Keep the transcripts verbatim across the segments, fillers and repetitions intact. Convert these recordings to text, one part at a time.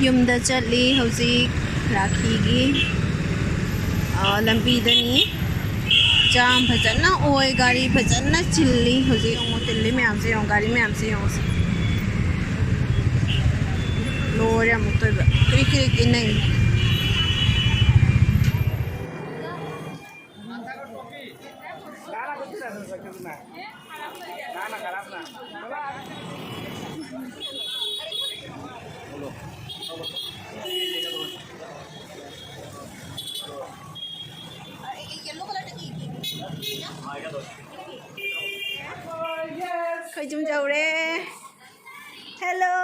ꯌꯨꯝꯗ ꯆꯠꯂꯤ ꯍꯧꯖꯤꯛ ꯔꯥꯈꯤꯒꯤ꯫ ꯑꯥ, ꯂꯝꯕꯤꯗꯅꯤ꯫ ꯖꯥꯝ ꯐꯖꯅ ꯑꯣꯏ, ꯒꯥꯔꯤ ꯐꯖꯅ ꯆꯤꯜꯂꯤ꯫ ꯍꯧꯖꯤꯛ ꯑꯃꯨꯛ ꯇꯤꯜꯂꯤ ꯃꯌꯥꯝꯁꯦ ꯌꯦꯡꯉꯣ, ꯒꯥꯔꯤ ꯃꯌꯥꯝꯁꯦ ꯌꯦꯡꯉꯣ ꯁꯦ꯫ ꯂꯣꯏꯔꯦ ꯑꯃꯨꯛꯇꯣꯏꯕ꯫ ꯀ꯭ꯔꯤꯛ ꯀ꯭ꯔꯤꯛ ꯏꯟꯅꯩ꯫ ꯑꯩꯈꯣꯏ ꯌꯨꯝ ꯌꯧꯔꯦ꯫ Hello꯫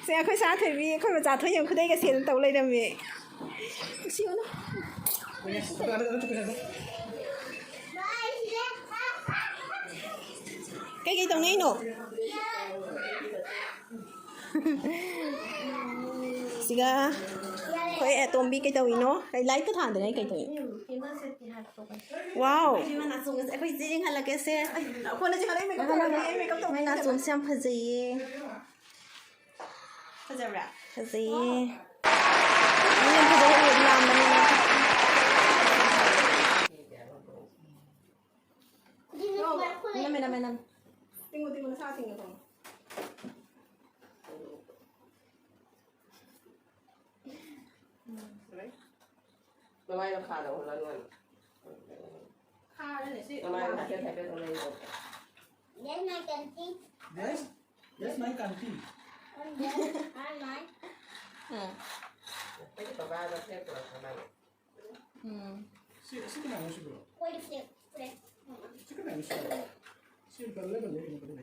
ꯁꯦ, ꯑꯩꯈꯣꯏ ꯁꯥ ꯊꯣꯏꯕꯤ, ꯑꯩꯈꯣꯏ ꯃꯆꯥ ꯊꯣꯏ ꯌꯦꯡꯉꯨ, ꯈꯨꯗꯩꯒ ꯁꯦꯠꯅ ꯇꯧ ꯂꯩꯔꯝꯃꯦ꯫ ꯅꯨꯡꯁꯤꯌꯨꯅꯨ꯫ ꯀꯩꯀꯩ ꯇꯧꯅꯩꯅꯣ? ꯁꯤꯒ ꯑꯩꯈꯣꯏ ꯑꯇꯣꯝꯕꯤ ꯀꯩ ꯇꯧꯔꯤꯅꯣ? ꯀꯩ ꯂꯥꯏꯠꯀ ꯊꯥꯟꯗꯅ ꯀꯩ ꯇꯧꯔꯤꯅꯣ? Wow꯫ ꯑꯩꯈꯣꯏ ꯆꯦ ꯌꯦꯡꯍꯜꯂꯛꯀꯦꯁꯦ꯫ ꯑꯩꯈꯣꯏꯅ ꯆꯦ ꯍꯜꯂꯛꯏ makeup ꯇꯧꯔꯒꯦ, makeup ꯇꯧꯕ꯫ ꯃꯥꯏ ꯅꯥꯆꯣꯝꯁꯦ ꯌꯥꯝ ꯐꯖꯩꯌꯦ꯫ ꯐꯖꯕ꯭ꯔꯥ? ꯐꯖꯩꯌꯦ꯫ ꯃꯤ ꯌꯥꯝ ꯐꯖꯕ ꯎꯔꯗꯤ ꯂꯥꯝꯕꯅꯦ꯫ ꯅꯝꯃꯦ, ꯅꯝꯃꯦ, ꯅꯝꯃꯦ꯫ ꯇꯤꯡꯉꯣ, ꯇꯤꯡꯉꯣ, ꯅꯁꯥ ꯇꯤꯡꯉꯣ, ꯇꯤꯡꯉꯣ꯫ ꯅꯃꯥꯏꯗꯣ ꯈꯥꯗ ꯑꯣꯜꯂ ꯂꯣꯏꯔꯦ꯫ ꯈꯥꯔꯅꯦ ꯁꯤ꯫ ꯅꯃꯥꯏꯗꯣ ꯍꯥꯏꯐꯦꯠ ꯍꯥꯏꯐꯦꯠ ꯑꯣꯜꯂ ꯌꯦꯡꯉꯣ꯫ Yes, my country. Yes? Yes, my country. And yes, and my. ꯎꯝ꯫ ꯑꯩꯈꯣꯏꯒꯤ ꯕꯕꯥꯗꯣ ꯐ꯭ꯂꯦꯠ ꯄꯨꯔꯛꯄ ꯃꯥꯜꯂꯦ꯫ ꯎꯝ꯫ ꯁꯤ, ꯁꯤ ꯀꯅꯥꯅꯣ ꯁꯤꯕꯣ? ꯑꯩꯈꯣꯏꯒꯤ ꯐ꯭ꯂꯦꯠ, ꯐ꯭ꯂꯦꯠ꯫ ꯁꯤ ꯀꯅꯥꯅꯣ ꯁꯤꯕꯣ? ꯁꯤ ꯕꯜꯂꯦ, ꯕꯜꯂꯦ, ꯀꯩꯅꯣ ꯕꯜꯂꯦ꯫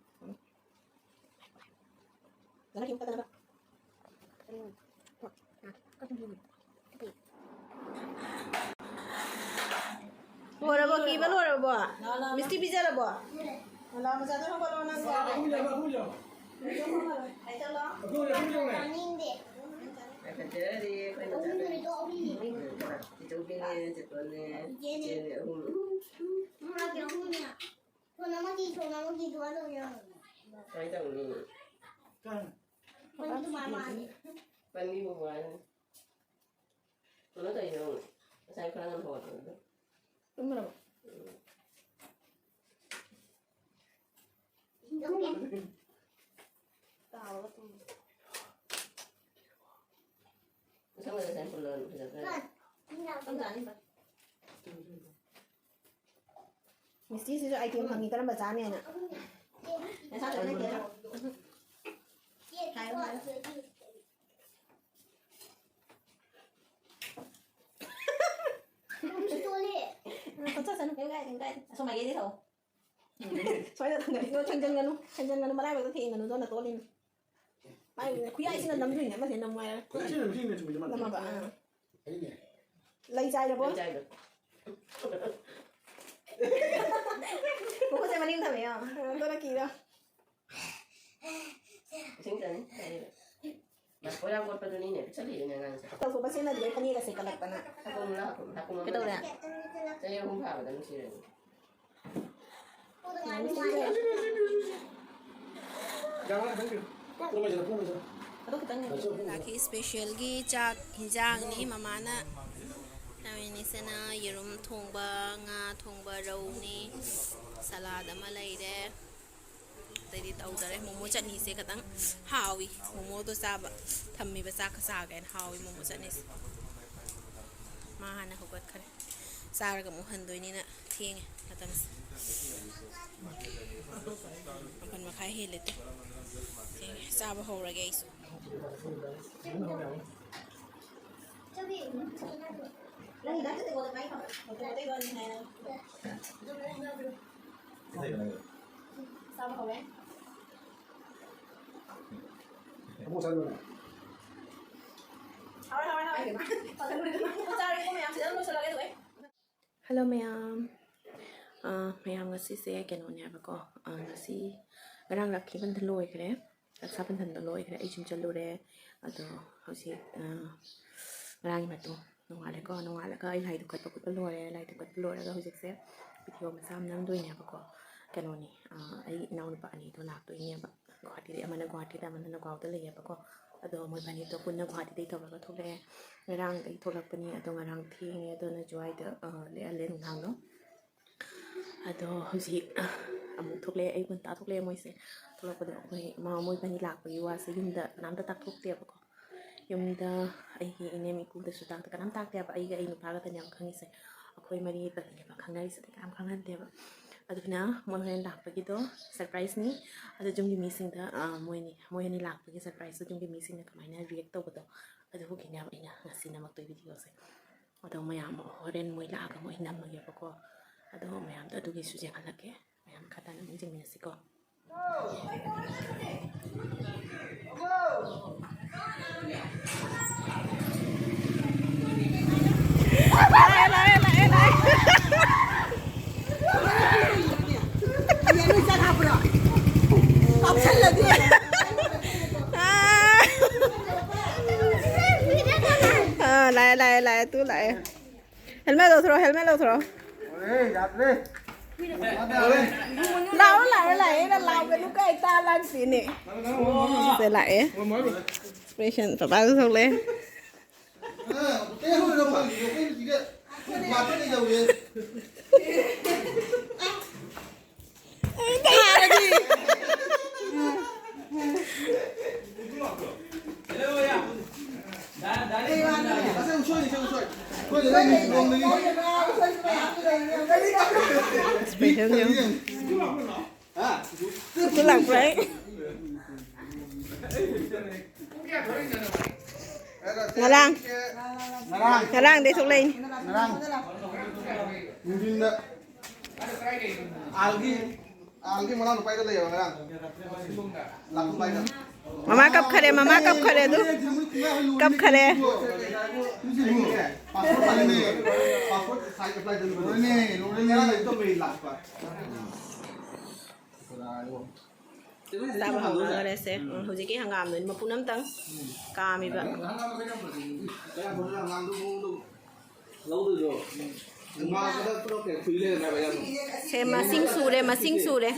ꯐꯖꯅ ꯀꯤꯌꯨ ꯀꯛꯇꯅꯕ꯫ ꯂꯣꯏꯔꯕꯣ? ꯀꯤꯕ ꯂꯣꯏꯔꯕꯣ? ꯂꯥ, ꯂꯥ, ꯂꯥ꯫ ꯃꯤꯁꯇꯤ ꯄꯤꯖꯔꯕꯣ? ꯂꯥ, ꯃꯆꯥꯗꯣ ꯍꯧꯒꯠꯂꯣ, ꯅꯪ꯫ ꯂꯥ, ꯑꯍꯨꯝ ꯌꯥꯎꯕ, ꯑꯍꯨꯝ ꯌꯥꯎꯕ꯫ ꯍꯥꯏꯖꯜꯂꯣ꯫ ꯑꯍꯨꯝ ꯌꯥꯎꯕ, ꯑꯍꯨꯝ ꯌꯥꯎꯕ꯫ ꯇꯥꯅꯤꯡꯗꯦ꯫ ꯉꯥꯏꯈꯠꯆꯔꯗꯤ ꯑꯩꯈꯣꯏ ꯃꯆꯥꯗꯣ꯫ ꯑꯍꯨꯝꯗꯨꯅꯤꯀꯣ, ꯑꯍꯨꯝꯅꯤ꯫ ꯎꯝ, ꯀꯅꯥ? ꯆꯤꯆꯧꯕꯤꯅꯦ, ꯆꯤꯆꯣꯅꯦ, ꯏꯆꯦꯅꯦ꯫ ꯏꯆꯦꯅꯦ, ꯑꯍꯨꯝ꯫ ꯃꯥꯒꯤ ꯑꯍꯨꯝꯅꯦ꯫ ꯁꯣꯟ ꯑꯃꯒꯤ, ꯁꯣꯟ ꯑꯃꯒꯤ ꯗꯨꯀꯥꯟ ꯇꯧ ꯌꯥꯔꯣꯏ꯫ ꯀꯃꯥꯏ ꯇꯧꯅꯤ? ꯀꯥꯏ? ꯃꯣꯏꯗꯤ ꯃꯥ ꯃꯥꯜꯂꯦ꯫ ꯄꯟꯕꯤꯕ ꯋꯥꯅꯤ꯫ ꯀꯩꯅꯣ ꯇꯧꯔꯤꯗꯣ ꯉꯁꯥꯏ ꯈꯔ ꯉꯟꯅ ꯍꯧꯒꯠꯄꯅꯤꯗ꯫ ꯇꯨꯝꯈ꯭ꯔꯕꯣ? ꯎꯝ꯫ ꯇꯥꯎꯔꯒ ꯇꯨꯝꯃꯤ꯫ ꯃꯁꯝꯒꯗꯣ ꯁꯨꯃꯥꯏꯅ ꯄꯨꯜꯂꯒ ꯐꯖꯗ꯭ꯔꯥ? ꯃꯤꯁꯇꯤꯁꯤꯁꯨ item ꯐꯪꯉꯤ, ꯀꯔꯝꯕ ꯆꯥꯅꯤꯅ꯫ ꯅꯁꯥ ꯆꯠꯅꯗꯦ꯫ ꯍꯥꯏꯌꯣ, ꯍꯥꯏꯌꯣ꯫ ꯀꯣꯠꯆꯁꯅꯨ, ꯀꯩꯝ ꯀꯥꯏꯗꯦ, ꯀꯩꯝ ꯀꯥꯏꯗꯦ꯫ ꯑꯁꯣꯝ ꯃꯥꯏꯀꯩꯗꯩ ꯊꯧ꯫ ꯁ꯭ꯋꯥꯏꯗ ꯊꯥꯡꯒꯠꯂꯤꯗꯣ ꯊꯦꯡꯖꯟꯒꯅꯨ, ꯊꯦꯡꯖꯟꯒꯅꯨ, ꯃꯔꯥꯏꯕꯛꯇ ꯊꯦꯡꯒꯅꯨ, ꯑꯗꯣ ꯅꯇꯣꯜꯂꯤꯅꯤ꯫ ꯃꯥꯏ ꯈꯨꯌꯥꯏꯁꯤꯅ ꯅꯝꯗꯣꯏꯅꯦ, ꯑꯃꯁꯤꯅ ꯅꯝꯃꯣ ꯍꯥꯏꯔ꯫ ꯀꯣꯏꯆꯦꯟ ꯑꯃ ꯆꯦꯟꯒꯗ꯭ꯔꯣ, ꯃꯣꯏꯁꯦ ꯃꯥꯅ? ꯅꯝꯃꯕ, ꯑꯥ꯫ ꯐꯩꯅꯦ꯫ ꯂꯩ ꯆꯥꯏꯔꯕꯣ? ꯂꯩ ꯆꯥꯏꯗꯣ꯫ ꯃꯈꯨꯠꯁꯦ ꯃꯅꯤꯡ ꯊꯝꯃꯦ, ꯌꯦꯡꯉꯣ꯫ ꯑꯥ, ꯑꯗꯨꯅ ꯀꯤꯔꯣ꯫ ꯏꯁꯤꯡ ꯆꯥꯅꯤ? ꯂꯐꯣꯏ ꯌꯥꯝ ꯀꯣꯠꯄꯗꯨꯅꯤꯅꯦ, ꯄꯤꯛꯁꯜꯂꯛꯏꯅꯦ ꯑꯉꯥꯡꯁꯦ꯫ ꯇꯧꯊꯣꯛꯄ ꯁꯦꯟꯅꯗ꯭ꯔꯦ, ꯐꯅꯦꯛ ꯑꯁꯦ ꯀꯜꯂꯛꯇꯅ꯫ ꯍꯥꯀꯨꯝ ꯂꯥ, ꯍꯥꯀꯨꯝ, ꯍꯥꯀꯨꯝ ꯑꯃ ꯀꯩꯗꯧꯔꯦ? ꯆꯍꯤ ꯑꯍꯨꯝ ꯐꯥꯕꯗ ꯅꯨꯡꯁꯤꯔꯅꯤ꯫ ꯌꯥꯔꯦ, ꯈꯤꯇꯪ ꯄꯤꯔꯣ꯫ ꯄꯨꯔꯝꯃꯣꯏꯁꯤꯔ, ꯄꯨꯔꯝꯃꯣꯏꯁꯤꯔ꯫ ꯔꯥꯈꯤ ꯏꯁꯄꯦꯁꯦꯜꯒꯤ ꯆꯥꯛ ꯍꯤꯟꯖꯥꯡꯅꯤ꯫ ꯃꯃꯥꯅ ꯇꯧꯔꯤꯅꯤꯁꯤꯅ ꯌꯦꯔꯨꯝ ꯊꯣꯡꯕ, ꯉꯥ ꯊꯣꯡꯕ, ꯔꯧꯅꯤ, ꯁꯂꯥꯗ ꯑꯃ ꯂꯩꯔꯦ꯫ ꯑꯇꯩꯗꯤ ꯇꯧꯗꯔꯦ꯫ ꯃꯣꯃꯣ ꯆꯠꯅꯤꯁꯦ ꯈꯇꯪ ꯍꯥꯎꯏ꯫ ꯃꯣꯃꯣꯗꯣ ꯆꯥꯕ ꯊꯝꯃꯤꯕ ꯆꯥꯛꯀ ꯆꯥꯒꯦꯅ꯫ ꯍꯥꯎꯏ ꯃꯣꯃꯣ ꯆꯠꯅꯤꯁꯦ꯫ ꯃꯥ ꯍꯥꯟꯅ ꯍꯧꯒꯠꯈ꯭ꯔꯦ꯫ ꯆꯥꯔꯒ ꯑꯃꯨꯛ ꯍꯟꯗꯣꯏꯅꯤꯅ ꯊꯦꯡꯉꯦ ꯃꯇꯝꯁꯦ꯫ ꯃꯥꯄꯟ ꯃꯈꯥꯏ ꯍꯦꯜꯂꯦ ꯇꯨ꯫ ꯊꯦꯡꯉꯦ꯫ ꯆꯥꯕ ꯍꯧꯔꯒꯦ ꯑꯩꯁꯨ꯫ ꯆꯥꯕ ꯍꯧꯔꯦ꯫ ꯍꯥꯎꯔꯦ, ꯍꯥꯎꯔꯦ, ꯍꯥꯎꯔꯦ꯫ ꯆꯥꯔꯒꯦꯀꯣ ꯃꯌꯥꯝ, ꯁꯤꯗ ꯑꯗꯨꯝ ꯂꯣꯏꯁꯤꯜꯂꯒꯦ ꯑꯗꯨꯒ ꯑꯩ꯫ ꯍꯜꯂꯣ ꯃꯌꯥꯝ꯫ ꯑ, ꯃꯌꯥꯝ, ꯉꯁꯤꯁꯦ ꯀꯩꯅꯣꯅꯦꯕꯀꯣ꯫ ꯑ, ꯉꯁꯤ, ꯉꯔꯥꯡ ꯔꯥꯈꯤ ꯕꯟꯙꯟ ꯂꯣꯏꯈ꯭ꯔꯦ꯫ ꯔꯛꯁꯥ ꯕꯟꯙꯟꯗꯣ ꯂꯣꯏꯈ꯭ꯔꯦ꯫ ꯑꯩ ꯖꯤꯝ ꯆꯠꯂꯨꯔꯦ꯫ ꯑꯗꯣ ꯍꯧꯖꯤꯛ, ꯑ, ꯉꯔꯥꯡꯒꯤ ꯃꯇꯨꯡ ꯅꯣꯡꯉꯥꯜꯂꯦꯀꯣ꯫ ꯅꯣꯡꯉꯥꯜꯂꯒ ꯑꯩ ꯂꯥꯏ ꯙꯨꯛ ꯀꯠꯄ ꯈꯣꯠꯄ ꯂꯣꯏꯔꯦ꯫ ꯂꯥꯏ ꯙꯨꯛ ꯀꯠꯄ ꯂꯣꯏꯔꯒ ꯍꯧꯖꯤꯛꯁꯦ ꯚꯤꯗꯤꯑꯣ ꯃꯆꯥ ꯑꯃ ꯅꯝꯗꯣꯏꯅꯦꯕꯀꯣ꯫ ꯀꯩꯅꯣꯅꯤ, ꯑ, ꯑꯩ ꯏꯅꯥꯎꯅꯨꯄꯥ ꯑꯅꯤꯗꯣ ꯂꯥꯛꯇꯣꯏꯅꯦꯕ꯫ ꯒꯨꯍꯥꯇꯤꯗꯗꯤ ꯑꯃꯅ ꯒꯨꯍꯥꯇꯤꯗ, ꯑꯃꯅ ꯅꯒꯥꯎꯗ ꯂꯩꯌꯦꯕꯀꯣ꯫ ꯑꯗꯣ ꯃꯣꯏꯕꯥꯅꯤꯗꯣ ꯄꯨꯟꯅ ꯒꯨꯍꯥꯇꯤꯗꯒꯤ ꯊꯣꯛꯂꯛꯑꯦ꯫ ꯉꯔꯥꯡꯗꯒꯤ ꯊꯣꯛꯂꯛꯄꯅꯤ꯫ ꯑꯗꯣ ꯉꯔꯥꯡ ꯊꯦꯡꯉꯦ꯫ ꯑꯗꯨꯅ ꯖ꯭ꯋꯥꯏꯗ, ꯑ, ꯂꯦꯛꯍꯜꯂꯦ ꯅꯨꯡꯗꯥꯡꯗꯣ꯫ ꯑꯗꯣ ꯍꯧꯖꯤꯛ ꯑꯃꯨꯛ ꯊꯣꯛꯂꯛꯑꯦ꯫ ꯑꯌꯨꯛ ꯉꯟꯇꯥ ꯊꯣꯛꯂꯛꯑꯦ ꯃꯣꯏꯁꯦ꯫ ꯊꯣꯛꯂꯛꯄꯗꯣ ꯑꯩꯈꯣꯏ ꯃꯥ, ꯃꯣꯏꯕꯥꯅꯤ ꯂꯥꯛꯄꯒꯤ ꯋꯥꯁꯦ ꯌꯨꯝꯗ ꯀꯅꯥꯝꯇ ꯇꯥꯛꯊꯣꯛꯇꯦꯕꯀꯣ꯫ ꯌꯨꯝꯗ ꯑꯩꯒꯤ ꯏꯅꯦꯝ ꯏꯀꯨꯗꯁꯨ ꯇꯥꯛꯇꯦ꯫ ꯀꯅꯥꯝ ꯇꯥꯛꯇꯦꯕ꯫ ꯑꯩꯒ ꯑꯩ ꯅꯨꯄꯥꯒ ꯈꯛꯇꯅꯦꯕ ꯈꯪꯉꯤꯁꯦ꯫ ꯑꯩꯈꯣꯏ ꯃꯔꯤ ꯈꯛꯇꯅꯦꯕ ꯈꯪꯅꯔꯤꯁꯦ꯫ ꯑꯇꯩ ꯀꯅꯥꯝ ꯈꯪꯍꯟꯗꯦꯕ꯫ ꯑꯗꯨꯅ ꯃꯣꯏ ꯍꯣꯔꯦꯟ ꯂꯥꯛꯄꯒꯤꯗꯣ ꯁꯔꯄ꯭ꯔꯥꯏꯁꯅꯤ꯫ ꯑꯗꯣ ꯌꯨꯝꯒꯤ ꯃꯤꯁꯤꯡꯗ, ꯑ, ꯃꯣꯏꯅꯤ, ꯃꯣꯏ ꯑꯅꯤ ꯂꯥꯛꯄꯒꯤ ꯁꯔꯄ꯭ꯔꯥꯏꯁꯇꯣ ꯌꯨꯝꯒꯤ ꯃꯤꯁꯤꯡꯅ ꯀꯃꯥꯏꯅ ꯔꯤꯌꯦꯛ ꯇꯧꯕꯗꯣ, ꯑꯗꯨꯒꯤꯅꯦꯕ ꯑꯩꯅ ꯉꯁꯤ ꯅꯝꯃꯛꯇꯣꯏ ꯚꯤꯗꯤꯑꯣꯁꯦ꯫ ꯑꯗꯣ ꯃꯌꯥꯝ ꯍꯣꯔꯦꯟ ꯃꯣꯏ ꯂꯥꯛꯑꯒ ꯃꯣꯏ ꯅꯝꯃꯒꯦꯕꯀꯣ꯫ ꯑꯗꯣ ꯃꯌꯥꯝꯗꯣ ꯑꯗꯨꯒꯤꯁꯨ ꯌꯦꯡꯍꯜꯂꯛꯀꯦ꯫ ꯃꯌꯥꯝ ꯃꯈꯥ ꯇꯥꯅ ꯑꯃꯨꯛ ꯌꯦꯡꯃꯤꯟꯅꯁꯤꯀꯣ꯫ ꯑꯥ, ꯂꯥꯛꯑꯦ, ꯂꯥꯛꯑꯦ, ꯂꯥꯛꯑꯦ, ꯇꯨ ꯂꯥꯛꯑꯦ꯫ Helmet ꯂꯧꯊꯣꯔꯛꯑꯣ, helmet ꯂꯧꯊꯣꯔꯛꯑꯣ꯫ ꯑꯦ, ꯌꯥꯗ꯭ꯔꯦ꯫ ꯂꯥꯎꯔꯣ, ꯂꯥꯎꯔꯣ, ꯂꯥꯛꯑꯦꯅ ꯂꯥꯎꯒꯅꯨ ꯀꯥꯏ ꯇꯥ ꯂꯥꯛꯇꯦꯅꯦ꯫ ꯁꯦ ꯂꯥꯛꯑꯦ꯫ Expression ꯄꯄꯥꯁꯨ ꯊꯣꯛꯂꯛꯑꯦ꯫ Expression ꯌꯦꯡꯉꯨ꯫ ꯂꯥꯛꯄ꯭ꯔꯥ? ꯉꯔꯥꯡ꯫ ꯉꯔꯥꯡ꯫ ꯉꯔꯥꯡꯗꯩ ꯊꯣꯛꯂꯛꯏꯅꯤ꯫ ꯉꯔꯥꯡ ꯅꯨꯡꯊꯤꯟꯗ ꯑꯥꯜꯒꯤ, ꯑꯥꯜꯒꯤ ꯃꯅꯥꯎ ꯅꯨꯄꯥꯏꯗ ꯂꯩꯌꯦꯕ ꯉꯔꯥꯡ꯫ ꯂꯥꯛꯄꯥꯏꯗ꯫ ꯃꯃꯥ ꯀꯞꯈꯔꯦ, ꯃꯃꯥ ꯀꯞꯈꯔꯦ ꯑꯗꯨ꯫ ꯀꯞꯈꯔꯦ꯫ ꯄꯥꯁꯄꯣꯔꯠ ꯄꯥꯏꯔꯝꯃꯦ꯫ ꯄꯥꯁꯄꯣꯔꯠ ꯁꯥꯏꯟ ꯑꯦꯄ꯭ꯂꯥꯏ ꯇꯧꯔꯝꯕꯗꯣ꯫ ꯂꯣꯏꯔꯦꯅꯦ, ꯂꯣꯏꯔꯦꯅꯦ꯫ ꯉꯔꯥꯡ ꯑꯗꯨꯝ ꯂꯥꯛꯄ꯫ ꯆꯥꯕ ꯍꯧꯅꯈꯔꯦꯁꯦ꯫ ꯎꯝ, ꯍꯧꯖꯤꯛꯀꯤ ꯍꯪꯒꯥꯝꯗꯨꯅꯤ ꯃꯄꯨꯟ ꯑꯝꯇꯪ ꯀꯥꯝꯃꯤꯕ꯫ ꯁꯦ, ꯃꯁꯤꯡ ꯁꯨꯔꯦ, ꯃꯁꯤꯡ ꯁꯨꯔꯦ꯫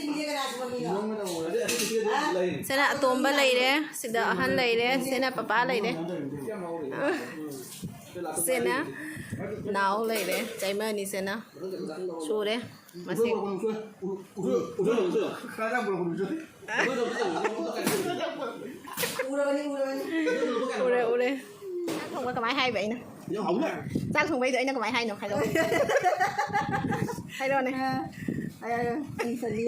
ꯁꯤꯅ ꯑꯇꯣꯝꯕ ꯂꯩꯔꯦ, ꯁꯤꯗ ꯑꯍꯟ ꯂꯩꯔꯦ, ꯁꯤꯅ ꯄꯄꯥ ꯂꯩꯔꯦ꯫ ꯁꯤꯅ ꯅꯥꯎ ꯂꯩꯔꯦ, ꯆꯩꯃꯅꯤ ꯁꯤꯅ꯫ ꯁꯨꯔꯦ꯫ ꯃꯁꯤ꯫ ꯎꯔꯦ, ꯎꯔꯦ꯫ ꯆꯥꯛ ꯊꯣꯡꯕ ꯀꯃꯥꯏ ꯍꯥꯏꯕ ꯑꯩꯅ? ꯆꯥꯛ ꯊꯣꯡꯕꯩꯗꯣ ꯑꯩꯅ ꯀꯃꯥꯏ ꯍꯥꯏꯅꯣ? ꯍꯥꯏꯔꯛꯑꯣ꯫ ꯍꯥꯏꯔꯛꯑꯣꯅꯦ꯫ ꯑ, ꯑ, ꯑ, ꯏꯁꯜꯂꯤ꯫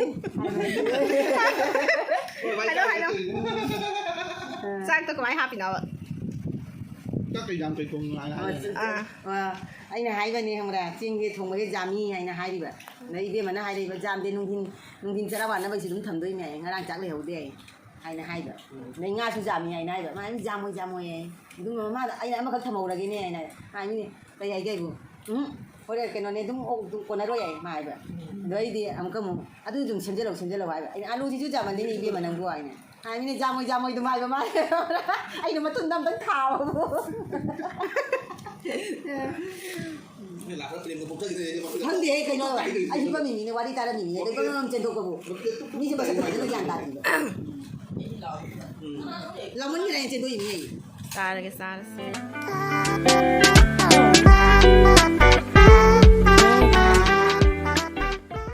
ꯍꯥꯏꯔꯛꯑꯣ, ꯍꯥꯏꯔꯛꯑꯣ꯫ ꯆꯥꯛꯇꯣ ꯀꯃꯥꯏ ꯍꯥꯞꯄꯤꯅꯣꯕ? ꯆꯥꯛ ꯀꯩ ꯌꯥꯝ ꯀꯩ ꯊꯣꯡꯉꯤꯅꯣ ꯍꯥꯏꯅ ꯍꯥꯏꯔꯦ꯫ ꯑꯥ꯫ ꯑ, ꯑꯩꯅ ꯍꯥꯏꯕꯅꯦ ꯈꯪꯕ꯭ꯔꯥ, ꯆꯦꯡꯁꯦ ꯊꯣꯡꯕꯁꯦ ꯌꯥꯝꯃꯤ ꯍꯥꯏꯅ ꯍꯥꯏꯔꯤꯕ꯫ ꯑꯗ ꯏꯕꯦꯝꯃꯅ ꯍꯥꯏꯔꯛꯏꯕ, "ꯌꯥꯝꯗꯦ, ꯅꯨꯡꯊꯤꯟ, ꯅꯨꯡꯊꯤꯟ ꯆꯔꯥ ꯋꯥꯅꯕꯩꯁꯨ ꯑꯗꯨꯝ ꯊꯝꯗꯣꯏꯅꯦ ꯍꯥꯏꯌꯦ, ꯉꯔꯥꯡ ꯆꯥꯛ ꯂꯩꯍꯧꯗꯦ" ꯍꯥꯏꯅ ꯍꯥꯏꯕ꯫ ꯑꯗꯩ ꯉꯥꯁꯨ ꯌꯥꯝꯃꯤ ꯍꯥꯏꯅ ꯍꯥꯏꯕ꯫ ꯃꯥꯅ "ꯌꯥꯝꯃꯣꯏ, ꯌꯥꯝꯃꯣꯏ" ꯍꯥꯏꯌꯦ꯫ ꯑꯗꯨꯝ ꯃꯃꯥꯗ ꯑꯩꯅ "ꯑꯃꯈꯛ ꯊꯝꯍꯧꯔꯒꯦꯅꯦ" ꯍꯥꯏꯅ ꯍꯥꯏ꯫ ꯃꯤꯅ ꯀꯩ ꯍꯥꯏꯒꯦ ꯍꯥꯏꯕꯨ, "ꯎꯝ, ꯍꯣꯔꯦꯟ ꯀꯩꯅꯣꯅꯦ, ꯑꯗꯨꯝ ꯑꯣꯛ ꯑꯗꯨꯝ ꯀꯣꯟꯅꯔꯣꯏ" ꯍꯥꯏ ꯃꯥ ꯍꯥꯏꯕ꯫ ꯑꯗꯣ ꯑꯩꯗꯤ ꯑꯃꯨꯛꯀ ꯑꯃꯨꯛ, "ꯑꯗꯨ ꯑꯗꯨꯝ ꯁꯦꯝꯖꯜꯂꯧ, ꯁꯦꯝꯖꯜꯂꯧ" ꯍꯥꯏꯕ꯫ ꯑꯩꯅ "ꯑꯂꯨꯁꯤꯁꯨ ꯌꯥꯝꯃꯟꯗꯦꯅꯦ ꯏꯕꯦꯝꯃ ꯅꯪꯕꯨ" ꯍꯥꯏꯅ꯫ ꯍꯥꯏꯕꯅꯦ, "ꯌꯥꯝꯃꯣꯏ, ꯌꯥꯝꯃꯣꯏ" ꯑꯗꯨꯝ ꯍꯥꯏꯕ ꯃꯥꯅ꯫ ꯑꯩꯅ ꯃꯇꯨꯡꯗ ꯑꯝꯇꯪ ꯊꯥꯕꯕꯨ꯫ ꯂꯥꯛꯄꯗ ꯄ꯭ꯔꯦꯝꯒ ꯄꯣꯛꯆꯈꯤꯗꯣꯏꯅꯦ꯫ ꯈꯪꯗꯦꯍꯦ ꯀꯩꯅꯣ꯫ ꯑꯩꯁꯨ ꯍꯤꯞꯄꯝꯃꯤꯅꯤꯅꯦ, ꯋꯥꯔꯤ ꯇꯥꯔꯝꯃꯤꯅꯤꯅꯦ, ꯑꯗꯩ ꯕꯪ ꯕꯪ ꯆꯦꯟꯊꯣꯛꯄꯕꯨ꯫ ꯃꯤꯁꯦ ꯃꯁꯛ ꯐꯖꯅ ꯒ꯭ꯌꯥꯟ ꯇꯥꯗꯦꯕ꯫ ꯂꯥꯎꯃꯟꯈ꯭ꯔꯦꯅ ꯆꯦꯟꯊꯣꯛꯏꯅꯦ ꯑꯩ꯫ ꯆꯥꯔꯒꯦ, ꯆꯥꯔꯁꯦ꯫